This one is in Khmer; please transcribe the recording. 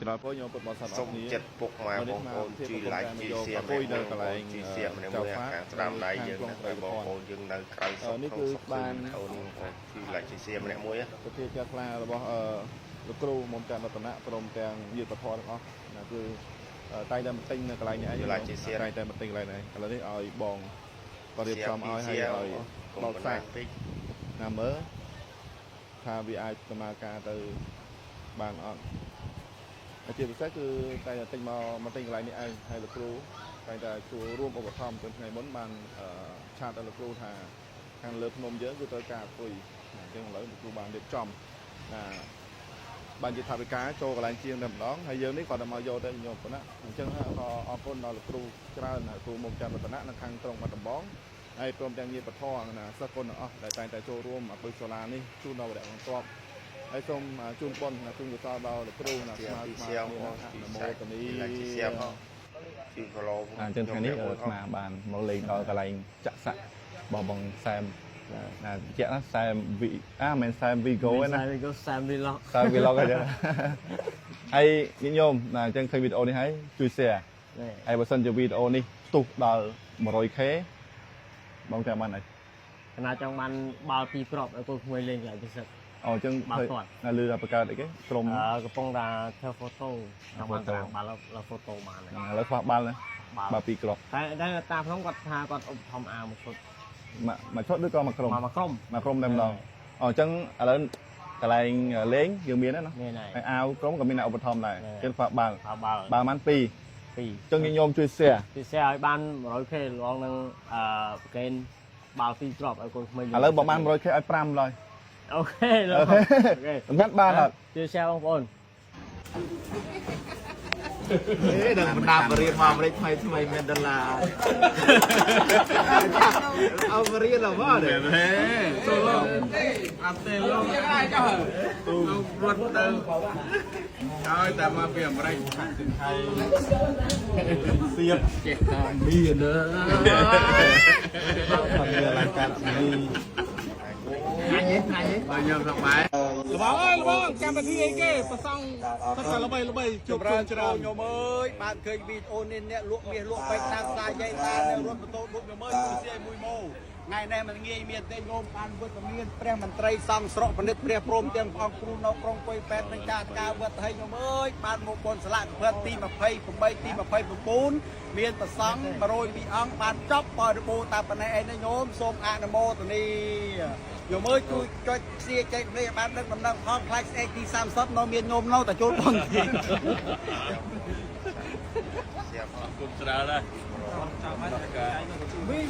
ច្រើនពោញោមពុទ្ធបរិស័ទអ សូម រគ្នា ចិត្តពុកម៉ែបងប្អូនជួយ like ជួយ share ម្នាក់មួយបងប្អូនជួយ share ម្នាក់មួយអាខាងស្ដាំដៃយើងណាហើយបងប្អូនយើងនៅក្រៅស្រុកក្នុងស្រុកគឺវីដេអូនេះបងប្អូនជួយ like ជួយ share ម្នាក់មួយណា សទ្ធាជ្រះថ្លារបស់អឺលោកគ្រូមុំច័ន្ទរតនៈព្រមទាំងញាតិពធទាំងអស់ណាគឺតែងតែមកទិញនៅកន្លែងនេះឯងតែងតែមកទិញកន្លែងនេះឥឡូវនេះឲ្យបងក៏រៀបចំឲ្យហើយឲ្យ កុំបណ្ បោកសាក ដាញពេក ណាមើលថាវាអាចដំណើរការទៅបានអត់ហើយជាពិសេសគឺតែតែទិញមកមកទិញកន្លែងនេះឯងហើយលោកគ្រូតែតែជួរួមឧបត្ថម្ភទៅថ្ងៃមុនបានឆាតដល់លោកគ្រូថាខាងលើភ្នំយើងគឺត្រូវការអង្គុយអញ្ចឹងឥឡូវលោកគ្រូបានរៀបចំណាបានជាថវិកាចូលកន្លែងជាងតែម្ដងហើយយើងនេះគាត់តែមកយកទៅញោមប៉ុណ្ណាអញ្ចឹងក៏អរគុណដល់លោកគ្រូច្រើនណាគ្រូមុំច័ន្ទវឌ្ឍនៈនៅខាងក្រុងបាត់ដំបង ហើយព្រមទាំងញាតិពធណាសិស្សគុណទាំងអស់ដែលតែងតែចូលរួមអពុយសូឡានេះជូនដល់វរៈកងទ័ពហើយសូមជូនបុណ្យណាជូនកុសលដល់លោកគ្រូណាស្មើស្មើគ្នាណាអនុមោទនី ជួយ like ជួយ share ផងជួយ follow អញ្ចឹងថ្ងៃនេះអាត្មាបានមកលេងដល់កន្លែងចាក់សាក់របស់បងសែមណាបញ្ជាក់ណាសែមវីអាមិនសែមវីហ្គោឯណា សែមវីហ្គោសែមវីឡុក សែមវីឡុកអញ្ចឹងហើយញាតិញោមណាអញ្ចឹងឃើញវីដេអូនេះហើយជួយ share ហើយបើសិនជាវីដេអូនេះផ្ទុះដល់ 100K បងចាំបានអី កណាចង់បានបាល់ពីរគ្រាប់ឲ្យកូនក្មួយលេងកន្លែងពិសិដ្ឋ អូអញ្ចឹង បាល់ទាត់ ណាលឺថាបង្កើតអីគេក្រុម អឺកំពុងតែធ្វើ photo ចង់បានតារាងបាល់លើ photo បានហើយ ឥឡូវខ្វះបាល់ណា បាល់ បាល់ពីរគ្រាប់ តែតែតាមក្នុងគាត់ថាគាត់ឧបត្ថម្ភអាវមួយឈុត មួយមួយឈុតឬក៏មួយក្រុម មកមួយក្រុម មួយក្រុមតែម្ដងអូអញ្ចឹងឥឡូវកន្លែងលេងយើងមានហើយណា មានហើយ ហើយអាវក្រុមក៏មានអ្នកឧបត្ថម្ភដែរ ហ្នឹង អញ្ចឹងខ្វះបាល់ បាល់បាល់ បាល់ប៉ុន្មានពីរ ពីរ អញ្ចឹងញាតិញោមជួយ share ពិសេសឲ្យបាន 100K លងនឹងអឺប្រកេនបាល់ពីរគ្រាប់ឲ្យកូនក្មួយ ឥឡូវបើបាន 100K ឲ្យ5ឡើយ OK លោក OK សំខាន់បានអត់ ជួយ share បងប្អូន ទេដឹងបណ្ដាបរៀនមកអាមេរិកថ្មីថ្មីមានដុល្លារអើបរៀនឡើយបងទេ ចូលលោកអត់ទេលោកទូរត់ទៅឲ្យតែមកពីអាមេរិក សៀប ចេះតែមានអើ អត់មានអលង្ការនេះ បើខ្ញុំសប្បាយ លបងអើយលបងកម្មវិធីអីគេប្រសង់សិតតែល្បីល្បីជួបជុំច្រើន ញោមអើយបានឃើញវីដេអូនេះអ្នកលក់មាសលក់ពេជ្រតាមផ្សារយាយតាអ្នករត់ម៉ូតូឌុបញោមអើយជួយសៀមួយម៉ូថ្ងៃនេះមិនងាយមានទេញោមបានវត្តមានព្រះមន្ត្រីសង្ឃស្រុកពនិតព្រះព្រមទាំងព្រះអង្គគ្រូនៅក្រុងប៉ោយប៉ែតនឹងការការវត្តឲ្យញោមអើយបានមកបុណ្យស្លាកភឿនទី28ទី29មានប្រសង់102អង្គបានចប់បរិបូរណ៍តាមប៉ុណ្ណេះឯងណាញោមសូមអនុមោទនាញោមអើយជួយចុចសៀចែករំលែកឲ្យបានដឹងដំណឹងផងខ្លាចស្អែកទី30នៅមានញោមនៅតែចូលបុណ្យទេ share ផង គុំច្រើនហើយ វិញ